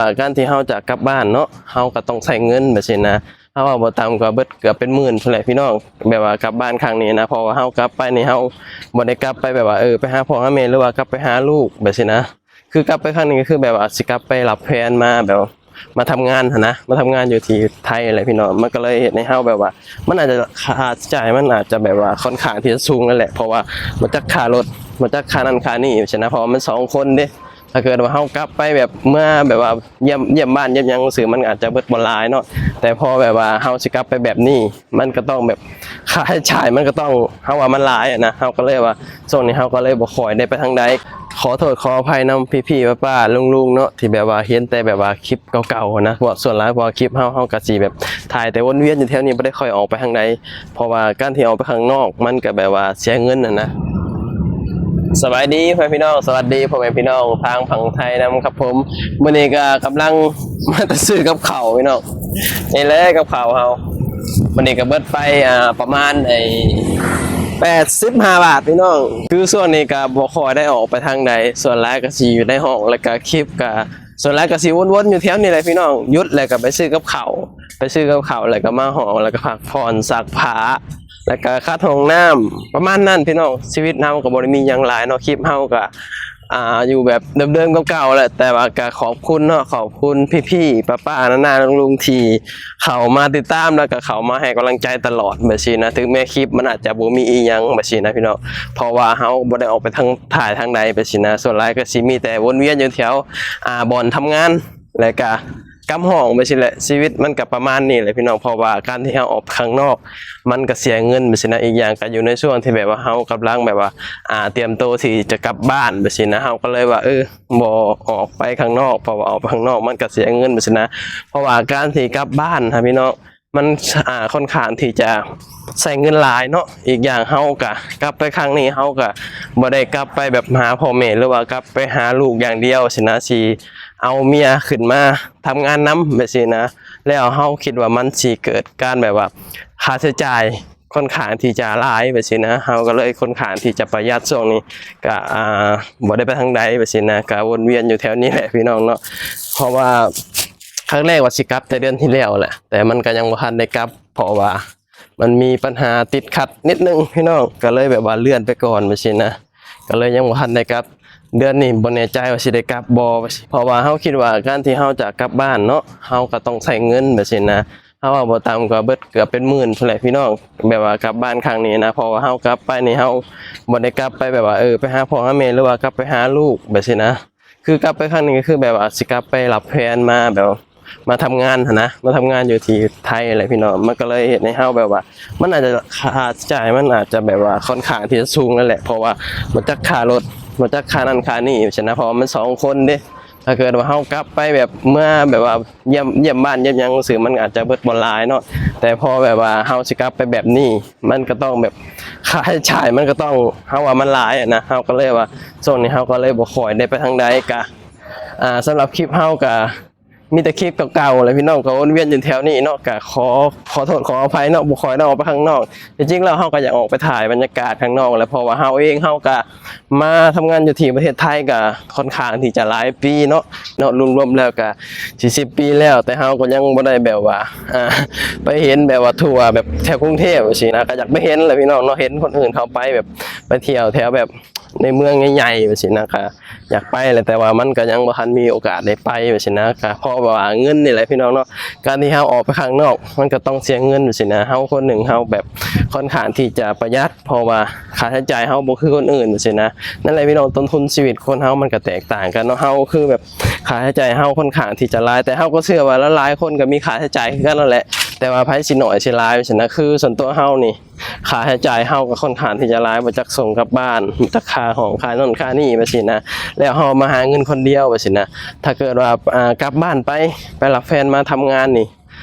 ອ່າ ການທີ່ເຮົາຈະກັບບ້ານເນາະ ເຮົາກໍຕ້ອງໃຊ້ເງິນແບບຊີ້ນະ. ເຮົາວ່າບໍ່ຕ່ຳກໍເບິດເກືອບເປັນໝື່ນພຸ້ນແຫຼະພີ່ນ້ອງ ແບບວ່າກັບບ້ານຄັ້ງນີ້ນະ. ເພາະວ່າເຮົາກັບໄປນີ້ ເຮົາບໍ່ໄດ້ກັບໄປແບບວ່າ ເອີ ໄປຫາພໍ່ຫາແມ່ ຫຼືວ່າກັບໄປຫາລູກແບບຊີ້ນະ. ຄືກັບໄປຄັ້ງນີ້ກໍຄືແບບວ່າຊິກັບໄປຮັບແຟນມາ ແບບມາທຳງານຫັ້ນນະ ມາທຳງານຢູ່ທີ່ໄທແຫຼະພີ່ນ້ອງ. ມັນກໍເລີຍເຮັດໃຫ້ເຮົາແບບວ່າ ມັນອາດຈະ ຄ່າໃຊ້ຈ່າຍມັນອາດຈະແບບວ່າຄ່ອນຂ້າງທີ່ຈະສູງນັ້ນແຫຼະ ເພາະວ່າບໍ່ຈັກຄ່າລົດ ບໍ່ຈັກຄ່ານັ້ນຄ່ານີ້ຊີ້ນະ. ເພາະວ່າມັນສອງຄົນເດ້ ຖ້າເກີດວ່າເຮົາກັບໄປແບບເມື່ອແບບວ່າຢ້ຽມ ຢ້ຽມບ້ານຢ້ຽມຫຍັງຊື່ ມັນອາດຈະເບິດບໍ່ຫຼາຍເນາະ. ແຕ່ພໍແບບວ່າເຮົາຊິກັບໄປແບບນີ້ ມັນກໍຕ້ອງແບບ ຄ່າໃຊ້ຈ່າຍມັນກໍຕ້ອງ ເຮົາວ່າມັນຫຼາຍຫັ້ນນະ. ເຮົາກໍເລີຍວ່າ ຊ່ວງນີ້ເຮົາກໍເລີຍບໍ່ຄ່ອຍໄດ້ໄປທາງໃດ. ຂໍໂທດຂໍອະໄພນຳພີ່ໆ ປ້າໆ ລຸງໆ ເນາະ ທີ່ແບບວ່າເຫັນແຕ່ແບບວ່າຄລິບເກົ່າໆ ຫັ້ນນະ. ເພາະວ່າສ່ວນຫຼາຍ ເພາະວ່າຄລິບເຮົາ ເຮົາກໍຊິແບບຖ່າຍແຕ່ວົນວຽນຢູ່ແຖວນີ້ ບໍ່ໄດ້ຄ່ອຍອອກໄປທາງໃດ. ເພາະວ່າການທີ່ອອກໄປຂ້າງນອກ ມັນກໍແບບວ່າເສຍເງິນຫັ້ນນະ. ສະບາຍດີພໍ່ແມ່ພີ່ນ້ອງ ສະຫວັດດີພໍ່ແມ່ພີ່ນ້ອງທາງຝັ່ງໄທນຳຄັບຜົມ. ມື້ນີ້ກໍກຳລັງມາແຕ່ຊື້ກັບເຂົ້າພີ່ນ້ອງ ນີ້ແຫຼະກັບເຂົ້າເຮົາ. ມື້ນີ້ກໍເບິດໄປ ອ່າ ປະມານໄອ້ ແປດສິບຫ້າບາດພີ່ນ້ອງ. ຄືຊ່ວງນີ້ກໍບໍ່ຄ່ອຍໄດ້ອອກໄປທາງໃດ ສ່ວນຫຼາຍກໍຊິຢູ່ໃນຫ້ອງ ແລ້ວກໍຄລິບກໍ ສ່ວນຫຼາຍກໍຊິວົນໆ ຢູ່ແຖວນີ້ແຫຼະພີ່ນ້ອງ. ຢຸດແລ້ວກໍໄປຊື້ກັບເຂົ້າ ໄປຊື້ກັບເຂົ້າ ແລ້ວກໍມາຫ້ອງ ແລ້ວກໍພັກຜ່ອນ ຊັກຜ້າ ແລ້ວກໍຂັດຫ້ອງນ້ຳ ປະມານນັ້ນພີ່ນ້ອງ. ຊີວິດເຮົາກໍບໍ່ໄດ້ມີຫຍັງຫຼາຍເນາະ ຄລິບເຮົາກໍ ອ່າ ຢູ່ແບບເດີມໆ ເກົ່າໆ ແຫຼະ. ແຕ່ວ່າກໍຂອບຄຸນເນາະ ຂອບຄຸນພີ່ໆ ປ້າໆ ນ້າໆ ລຸງໆ ທີ່ເຂົ້າມາຕິດຕາມ ແລ້ວກໍເຂົ້າມາໃຫ້ກຳລັງໃຈຕະຫຼອດແບບຊີ້ນະ. ເຖິງແມ້ຄລິບມັນອາດຈະບໍ່ມີອີ່ຫຍັງແບບຊີ້ນະພີ່ນ້ອງ ເພາະວ່າເຮົາບໍ່ໄດ້ອອກໄປທາງ ຖ່າຍທາງໃດແບບຊີ້ນະ. ສ່ວນຫຼາຍກໍຊິມີແຕ່ວົນວຽນຢູ່ແຖວ ອ່າ ບ່ອນທຳງານ ແລ້ວກະກັບຫ້ອງໄປຊີ້ແຫຼະ. ຊີວິດມັນກະປະມານນີ້ແຫຼະພີ່ນ້ອງ ເພາະວ່າການທີ່ເຮົາອອກໄປຂ້າງນອກ ມັນກະເສຍເງິນໄປຊີ້ນະ. ອີກຢ່າງກະຢູ່ໃນຊ່ວງທີ່ແບບວ່າເຮົາກຳລັງແບບວ່າ ອ່າ ຕຽມໂຕທີ່ຈະກັບບ້ານໄປຊີ້ນະ ເຮົາກໍເລີຍວ່າ ເອີ ບໍ່ອອກໄປຂ້າງນອກ ເພາະວ່າອອກໄປຂ້າງນອກມັນກະເສຍເງິນໄປຊີ້ນະ. ເພາະວ່າການທີ່ກັບບ້ານຫັ້ນພີ່ນ້ອງ ມັນ ອ່າ ຄ່ອນຂ້າງທີ່ຈະໃຊ້ເງິນຫຼາຍເນາະ. ອີກຢ່າງເຮົາກະກັບໄປຄັ້ງນີ້ ເຮົາກະບໍ່ໄດ້ກັບໄປແບບຫາພໍ່ແມ່ ຫຼືວ່າກັບໄປຫາລູກຢ່າງດຽວຊີ້ນະ ຊິເອົາເມຍຂຶ້ນມາທຳງານນຳແບບຊີ້ນະ. ແລ້ວເຮົາຄິດວ່າມັນຊິເກີດການແບບວ່າຄ່າໃຊ້ຈ່າຍຄ່ອນຂ້າງທີ່ຈະຫຼາຍແບບຊີ້ນະ ເຮົາກໍເລີຍຄ່ອນຂ້າງທີ່ຈະປະຢັດ. ຊ່ວງນີ້ກະ ອ່າ ບໍ່ໄດ້ໄປທາງໃດແບບຊີ້ນະ ກະວົນວຽນຢູ່ແຖວນີ້ແຫຼະພີ່ນ້ອງເນາະ. ເພາະວ່າ ຄັ້ງແລກວ່າຊິກັບແຕ່ເດືອນທີ່ແລ້ວແຫຼະ ແຕ່ມັນກໍຍັງບໍ່ທັນໄດ້ກັບ ເພາະວ່າມັນມີບັນຫາຕິດຂັດນິດໜຶ່ງພີ່ນ້ອງ ກໍເລີຍແບບວ່າເລື່ອນໄປກ່ອນແບບຊີ້ນະ. ກໍເລີຍຍັງບໍ່ທັນໄດ້ກັບ ເດືອນນີ້ບໍ່ແນ່ໃຈວ່າຊິໄດ້ກັບບໍ່ ເພາະວ່າເຮົາຄິດວ່າການທີ່ເຮົາຈະກັບບ້ານເນາະ ເຮົາກໍຕ້ອງໃຊ້ເງິນແບບຊີ້ນະ. ເຮົາວ່າບໍ່ຕ່ຳກໍເບິດເກືອບເປັນໝື່ນພຸ້ນແຫຼະພີ່ນ້ອງ ແບບວ່າກັບບ້ານຄັ້ງນີ້ນະ. ເພາະວ່າເຮົາກັບໄປນີ້ ເຮົາບໍ່ໄດ້ກັບໄປແບບວ່າ ເອີ ໄປຫາພໍ່ຫາແມ່ ຫຼືວ່າກັບໄປຫາລູກແບບຊີ້ນະ. ຄືກັບໄປຄັ້ງນີ້ກໍຄືແບບວ່າຊິກັບໄປຮັບແຟນມາ ແບບມາທຳງານຫັ້ນນະ ມາທຳງານຢູ່ທີ່ໄທແຫຼະພີ່ນ້ອງ. ມັນກໍເລີຍເຮັດໃຫ້ເຮົາແບບວ່າ ມັນອາດຈະ ຄ່າໃຊ້ຈ່າຍມັນອາດຈະແບບວ່າຄ່ອນຂ້າງທີ່ຈະສູງນັ້ນແຫຼະ ເພາະວ່າບໍ່ຈັກຄ່າລົດ ບໍ່ຈັກຄ່ານັ້ນຄ່ານີ້ຊີ້ນະ ເພາະວ່າມັນສອງຄົນເດ້. ຖ້າເກີດວ່າເຮົາກັບໄປແບບເມື່ອແບບວ່າຢ້ຽມ ຢ້ຽມບ້ານຢ້ຽມຫຍັງຊື່ ມັນອາດຈະເບິດບໍ່ຫຼາຍເນາະ. ແຕ່ພໍແບບວ່າເຮົາຊິກັບໄປແບບນີ້ ມັນກໍຕ້ອງແບບ ຄ່າໃຊ້ຈ່າຍມັນກໍຕ້ອງ ເຮົາວ່າມັນຫຼາຍຫັ້ນນະ. ເຮົາກໍເລີຍວ່າ ຊ່ວງນີ້ເຮົາກໍເລີຍບໍ່ຄ່ອຍໄດ້ໄປທາງໃດ. ກະ ອ່າ ສຳລັບຄລິບເຮົາກະມີແຕ່ຄລິບເກົ່າໆແຫຼະພີ່ນ້ອງ ກໍວົນວຽນຢູ່ແຖວນີ້ເນາະ. ກະຂໍ ຂໍໂທດຂໍອະໄພເນາະ ບໍ່ຄ່ອຍໄດ້ອອກໄປຂ້າງນອກ. ທີ່ຈິງແລ້ວເຮົາກໍຢາກອອກໄປຖ່າຍບັນຍາກາດຂ້າງນອກແຫຼະ ເພາະວ່າເຮົາເອງເຮົາກະ ມາທຳງານຢູ່ທີ່ປະເທດໄທກໍຄ່ອນຂ້າງທີ່ຈະຫຼາຍປີເນາະ ເນາະ ລວມໆແລ້ວກໍສີ່ສິບປີແລ້ວ ແຕ່ເຮົາກໍຍັງບໍ່ໄດ້ແບບວ່າ ອ່າ ໄປເຫັນແບບວ່າທົ່ວແບບແຖວກຸງເທບຊີ້ນະ. ກໍຢາກໄປເຫັນແຫຼະພີ່ນ້ອງເນາະ ເຫັນຄົນອື່ນເຂົາໄປແບບ ໄປທ່ຽວແຖວແບບໃນເມືອງໃຫຍ່ໆຊີ້ນະ ກໍຢາກໄປແຫຼະ ແຕ່ວ່າມັນກໍຍັງບໍ່ທັນມີໂອກາດໄດ້ໄປຊີ້ນະ. ກໍເພາະວ່າເງິນນີ້ແຫຼະພີ່ນ້ອງເນາະ ການທີ່ເຮົາອອກໄປຂ້າງນອກ ມັນກໍຕ້ອງເສຍເງິນຊີ້ນະ. ເຮົາຄົນໜຶ່ງເຮົາແບບຄ່ອນຂ້າງທີ່ຈະປະຢັດ ເພາະວ່າຄ່າໃຊ້ຈ່າຍເຮົາບໍ່ຄືຄົນອື່ນຊີ້ນະ. ນັ້ນແຫຼະພີ່ນ້ອງ ຕົ້ນທຶນຊີວິດຄົນເຮົາມັນກໍແຕກຕ່າງກັນເນາະ. ເຮົາຄືແບບຄ່າໃຊ້ຈ່າຍເຮົາຄ່ອນຂ້າງທີ່ຈະຫຼາຍ ແຕ່ເຮົາກໍເຊື່ອວ່າຫຼາຍໆຄົນກໍມີຄ່າໃຊ້ຈ່າຍຄືກັນນັ້ນແຫຼະ ແຕ່ວ່າໃຜຊິໜ້ອຍຊິຫຼາຍຊີ້ນະ. ຄືສ່ວນຕົວເຮົານີ້ ຄ່າໃຊ້ຈ່າຍເຮົາກໍຄ່ອນຂ້າງທີ່ຈະຫຼາຍ ບໍ່ຈັກສົ່ງກັບບ້ານ ບໍ່ຈັກຄ່າຫ້ອງ ຄ່ານັ້ນຄ່ານີ້ແບບຊີ້ນະ. ແລ້ວເຮົາມາຫາເງິນຄົນດຽວແບບຊີ້ນະ ຖ້າເກີດວ່າ ອ່າ ກັບບ້ານໄປ ໄປຮັບແຟນມາທຳງານນີ້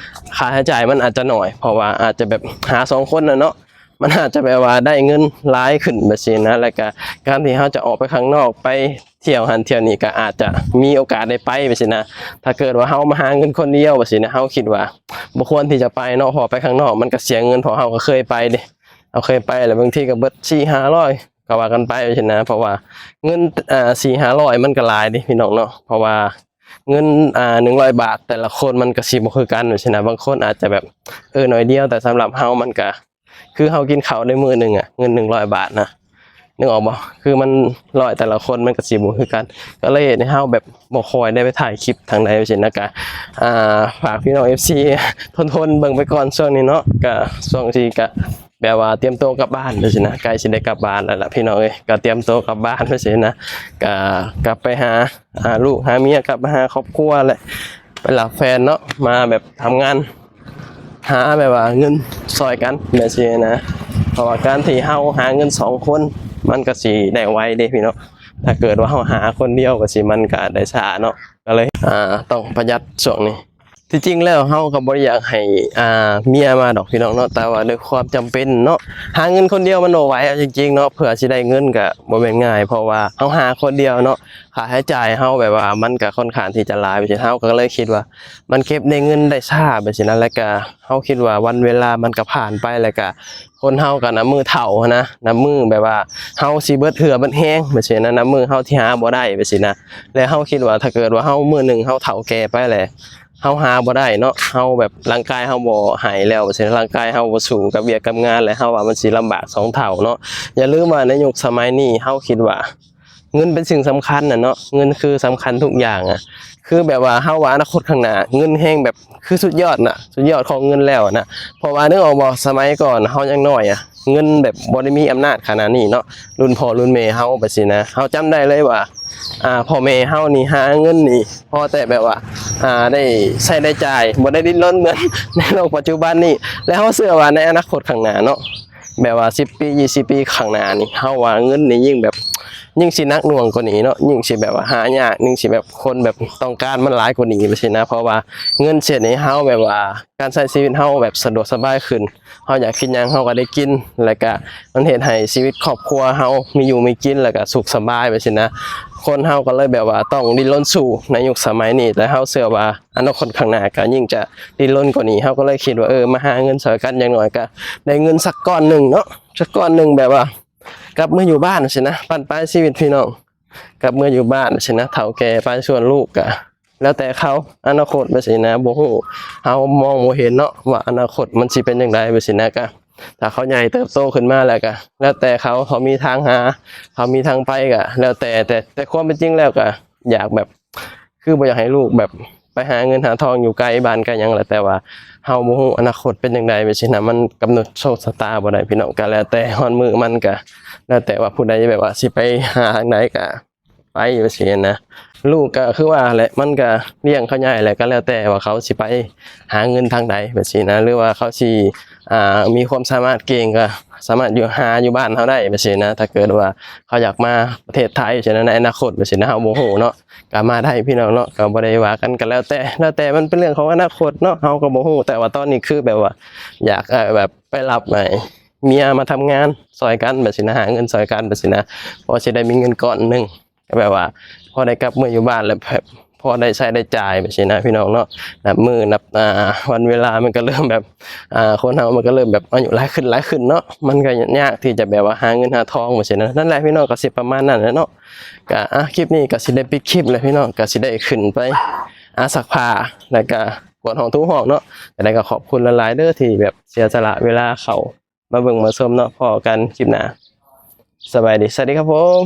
ຄ່າໃຊ້ຈ່າຍມັນອາດຈະໜ້ອຍ ເພາະວ່າອາດຈະແບບຫາສອງຄົນນະເນາະ ມັນອາດຈະແບບວ່າໄດ້ເງິນຫຼາຍຂຶ້ນແບບຊີ້ນະ. ແລ້ວກະການທີ່ເຮົາຈະອອກໄປຂ້າງນອກ ໄປທ່ຽວຫັ້ນທ່ຽວນີ້ ກະອາດຈະມີໂອກາດໄດ້ໄປແບບຊີ້ນະ. ຖ້າເກີດວ່າເຮົາມາຫາເງິນຄົນດຽວແບບຊີ້ນະ ເຮົາຄິດວ່າບໍ່ຄວນທີ່ຈະໄປເນາະ ເພາະວ່າໄປຂ້າງນອກມັນກະເສຍເງິນ ເພາະເຮົາກໍເຄີຍໄປເດ້ ເຮົາເຄີຍໄປແລ້ວ ບາງທີກໍເບິດສີ່ຫ້າຮ້ອຍ ກໍວ່າກັນໄປຊີ້ນະ. ເພາະວ່າເງິນ ອ່າ ສີ່ຫ້າຮ້ອຍມັນກໍຫຼາຍເດ້ພີ່ນ້ອງເນາະ ເພາະວ່າ ເງິນ ອ່າ ໜຶ່ງຮ້ອຍບາດ ແຕ່ລະຄົນມັນກໍຊິບໍ່ຄືກັນຊີ້ນະ. ບາງຄົນອາດຈະແບບ ເອີ ໜ້ອຍດຽວ ແຕ່ສຳລັບເຮົາມັນກໍ ຄືເຮົາກິນເຂົ້າໄດ້ມື້ໜຶ່ງອະ ເງິນໜຶ່ງຮ້ອຍບາດນະ ນຶກອອກບໍ່? ຄືມັນຮ້ອຍແຕ່ລະຄົນມັນກໍຊິບໍ່ຄືກັນ ກໍເລີຍເຮັດໃຫ້ເຮົາແບບບໍ່ຄ່ອຍໄດ້ໄປຖ່າຍຄລິບທາງໃດຊີ້ນະ. ກະ ອ່າ ຝາກພີ່ນ້ອງເອັຟຊີ ທົນໆເບິ່ງໄປກ່ອນຊ່ວງນີ້ເນາະ. ກະຊ່ວງທີ່ກະແບບວ່າຕຽມໂຕກັບບ້ານຊີ້ນະ ໃກ້ຊິໄດ້ກັບບ້ານແລ້ວລະພີ່ນ້ອງເອີຍ. ກະຕຽມໂຕກັບບ້ານຊີ້ນະ ກະກັບໄປຫາ ອ່າ ລູກຫາເມຍ ກັບມາຫາຄອບຄົວ ແລະ ໄປຮັບແຟນເນາະ ມາແບບທຳງານ ຫາແບບວ່າເງິນຊ່ອຍກັນແບບຊີ້ນະ. ເພາະວ່າການທີ່ເຮົາຫາເງິນສອງຄົນ ມັນກໍຊິໄດ້ໄວເດ້ພີ່ນ້ອງ. ຖ້າເກີດວ່າເຮົາຫາຄົນດຽວກໍຊິ ມັນກໍໄດ້ຊ້າເນາະ. ກໍເລີຍ ອ່າ ຕ້ອງປະຢັດຊ່ວງນີ້. ທີ່ຈິງແລ້ວເຮົາກໍບໍ່ໄດ້ຢາກໃຫ້ ອ່າ ເມຍມາດອກພີ່ນ້ອງເນາະ ແຕ່ວ່າດ້ວຍຄວາມຈຳເປັນເນາະ ຫາເງິນຄົນດຽວມັນບໍ່ໄຫວ ເອົາຈິງໆເນາະ. ເພື່ອຊິໄດ້ເງິນກໍບໍ່ແມ່ນງ່າຍ ເພາະວ່າເຮົາຫາຄົນດຽວເນາະ ຄ່າໃຊ້ຈ່າຍເຮົາແບບວ່າມັນກໍຄ່ອນຂ້າງທີ່ຈະຫຼາຍ ເຮົາກໍເລີຍຄິດວ່າມັນເກັບໄດ້ເງິນໄດ້ຊ້າແບບຊີ້ນະ. ແລ້ວກໍເຮົາຄິດວ່າວັນເວລາມັນກໍຜ່ານໄປ ແລ້ວກໍຄົນເຮົາກໍນັບມື້ເຖົ້າຫັ້ນນະ ນັບມື້ແບບວ່າເຮົາຊິເບິດເຫື່ອເບິດແຮງແບບຊີ້ນະ ນັບມື້ເຮົາທີ່ຫາບໍ່ໄດ້ແບບຊີ້ນະ. ແລະ ເຮົາຄິດວ່າຖ້າເກີດວ່າເຮົາມື້ໜຶ່ງເຮົາເຖົ້າແກ່ໄປແລ້ວ ເຮົາຫາບໍ່ໄດ້ເນາະ ເຮົາແບບຮ່າງກາຍເຮົາບໍ່ໃຫ້ແລ້ວ ວ່າຊັ້ນ ຮ່າງກາຍເຮົາບໍ່ສູ້ກັບວຽກກັບງານ ແລ້ວເຮົາວ່າມັນຊິລຳບາກສອງເທົ່າເນາະ. ຢ່າລືມວ່າໃນຍຸກສະໄໝນີ້ ເຮົາຄິດວ່າເງິນເປັນສິ່ງສຳຄັນນະເນາະ ເງິນຄືສຳຄັນທຸກຢ່າງອະ. ຄືແບບວ່າເຮົາວ່າອະນາຄົດຂ້າງໜ້າ ເງິນແຮງແບບຄືສຸດຍອດນະ ສຸດຍອດຂອງເງິນແລ້ວນະ. ເພາະວ່ານຶກອອກບໍ່ ສະໄໝກ່ອນເຮົາຍັງນ້ອຍອະ ເງິນແບບບໍ່ໄດ້ມີອຳນາດຂະໜາດນີ້ເນາະ. ລຸ້ນພໍ່ລຸ້ນແມ່ເຮົາແບບຊີ້ນະ ເຮົາຈຳໄດ້ເລີຍວ່າ ອ່າ ພໍ່ແມ່ເຮົານີ້ຫາເງິນນີ້ພໍແຕ່ແບບວ່າ ອ່າ ໄດ້ໃຊ້ໄດ້ຈ່າຍ ບໍ່ໄດ້ດີ້ນລົນເໝືອນໃນໂລກປັດຈຸບັນນີ້. ແລະ ເຮົາເຊື່ອວ່າໃນອະນາຄົດຂ້າງໜ້າເນາະ ແບບວ່າສິບປີ ຊາວປີຂ້າງໜ້ານີ້ ເຮົາວ່າເງິນນີ້ຍິ່ງແບບ ຍິ່ງຊິໜັກໜ່ວງກວ່ານີ້ເນາະ ຍິ່ງຊິແບບວ່າຫາຍາກ ຍິ່ງຊິແບບຄົນແບບຕ້ອງການມັນຫຼາຍກວ່ານີ້ແບບຊີ້ນະ. ເພາະວ່າເງິນຊິເຮັດໃຫ້ເຮົາແບບວ່າ ການໃຊ້ຊີວິດເຮົາແບບສະດວກສະບາຍຂຶ້ນ ເຮົາຢາກກິນຫຍັງເຮົາກໍໄດ້ກິນ ແລ້ວກະມັນເຮັດໃຫ້ຊີວິດຄອບຄົວເຮົາມີຢູ່ມີກິນ ແລ້ວກະສຸກສະບາຍແບບຊີ້ນະ. ຄົນເຮົາກໍເລີຍແບບວ່າຕ້ອງດີ້ນລົນສູ້ໃນຍຸກສະໄໝນີ້ ແຕ່ເຮົາເຊື່ອວ່າອະນາຄົດຂ້າງໜ້າກໍຍິ່ງຈະດີ້ນລົນກວ່ານີ້. ເຮົາກໍເລີຍຄິດວ່າ ເອີ ມາຫາເງິນຊ່ອຍກັນ ຢ່າງໜ້ອຍກໍໄດ້ເງິນສັກກ້ອນໜຶ່ງເນາະ ສັກກ້ອນໜຶ່ງ ແບບວ່າກັບເມືອຢູ່ບ້ານຊີ້ນະ ບັ້ນປາຍຊີວິດພີ່ນ້ອງ ກັບເມືອຢູ່ບ້ານຊີ້ນະ ເຖົ້າແກ່ໄປ ສ່ວນລູກກະ ແລ້ວແຕ່ເຂົາ ອະນາຄົດແບບຊີ້ນະ ບໍ່ຮູ້ ເຮົາມອງບໍ່ເຫັນເນາະວ່າອະນາຄົດມັນຊິເປັນຈັ່ງໃດແບບຊີ້ນະ. ກະຖ້າເຂົາໃຫຍ່ເຕີບໂຕຂຶ້ນມາແລ້ວກະແລ້ວແຕ່ເຂົາ ເຂົາມີທາງຫາ ເຂົາມີທາງໄປກະແລ້ວແຕ່ ແຕ່ ແຕ່ຄວາມເປັນຈິງແລ້ວກະຢາກແບບ ຄືບໍ່ຢາກໃຫ້ລູກແບບໄປຫາເງິນຫາທອງຢູ່ໄກບ້ານໄກຫຍັງແຫຼະ ແຕ່ວ່າເຮົາບໍ່ຮູ້ອະນາຄົດເປັນຈັ່ງໃດແບບຊີ້ນະ ມັນກຳນົດໂຊກຊະຕາບໍ່ໄດ້ພີ່ນ້ອງ. ກະແລ້ວແຕ່ຮອດມື້ມັນ ກະແລ້ວແຕ່ວ່າຜູ້ໃດແບບວ່າຊິໄປຫາທາງໃດກະ ໄປແບບຊີ້ນະ. ລູກກໍຄືວ່າແຫຼະ ມັນກໍລ້ຽງເຂົາໃຫຍ່ແຫຼະ ກໍແລ້ວແຕ່ວ່າເຂົາຊິໄປຫາເງິນທາງໃດແບບຊີ້ນະ ຫຼືວ່າເຂົາຊິ ອ່າ ມີຄວາມສາມາດເກັ່ງ ກໍສາມາດຢູ່ ຫາຢູ່ບ້ານເຮົາໄດ້ແບບຊີ້ນະ. ຖ້າເກີດວ່າເຂົາຢາກມາປະເທດໄທຊີ້ນະ ໃນອະນາຄົດແບບຊີ້ນະ ເຮົາບໍ່ຮູ້ເນາະ ກໍມາໄດ້ພີ່ນ້ອງເນາະ ກໍບໍ່ໄດ້ວ່າກັນ ກໍແລ້ວແຕ່ ແລ້ວແຕ່ ມັນເປັນເລື່ອງຂອງອະນາຄົດເນາະ ເຮົາກໍບໍ່ຮູ້. ແຕ່ວ່າຕອນນີ້ຄືແບບວ່າຢາກ ເອີ ແບບໄປຮັບໃຫ້ເມຍມາທຳງານຊ່ອຍກັນແບບຊີ້ນະ ຫາເງິນຊ່ອຍກັນແບບຊີ້ນະ ພໍຊິໄດ້ມີເງິນກ້ອນໜຶ່ງ ກໍແບບວ່າພໍໄດ້ກັບເມືອຢູ່ບ້ານ ແລ້ວແບບພໍໄດ້ໃຊ້ໄດ້ຈ່າຍແບບຊີ້ນະພີ່ນ້ອງເນາະ. ນັບມື້ນັບ ອ່າ ວັນເວລາມັນກໍເລີ່ມແບບ ອ່າ ຄົນເຮົາມັນກໍເລີ່ມແບບອາຍຸຫຼາຍຂຶ້ນຫຼາຍຂຶ້ນເນາະ ມັນກໍຍາກທີ່ຈະແບບວ່າຫາເງິນຫາທອງແບບຊີ້ນະ. ນັ້ນແຫຼະພີ່ນ້ອງ ກໍຊິປະມານນັ້ນແຫຼະເນາະ. ກໍ ອ່າ ຄລິບນີ້ກໍຊິໄດ້ປິດຄລິບແລ້ວພີ່ນ້ອງ ກໍຊິໄດ້ຂຶ້ນໄປ ອ່າ ຊັກຜ້າ ແລ້ວກໍກວາດຫ້ອງຖູຫ້ອງເນາະ. ຈັ່ງໃດກໍຂອບຄຸນຫຼາຍໆເດີ ທີ່ແບບເສຍສະຫຼະເວລາເຂົ້າມາເບິ່ງມາຊົມເນາະ. ພໍ້ກັນຄລິບໜ້າ ສະບາຍດີ ສະຫວັດດີຄັບຜົມ.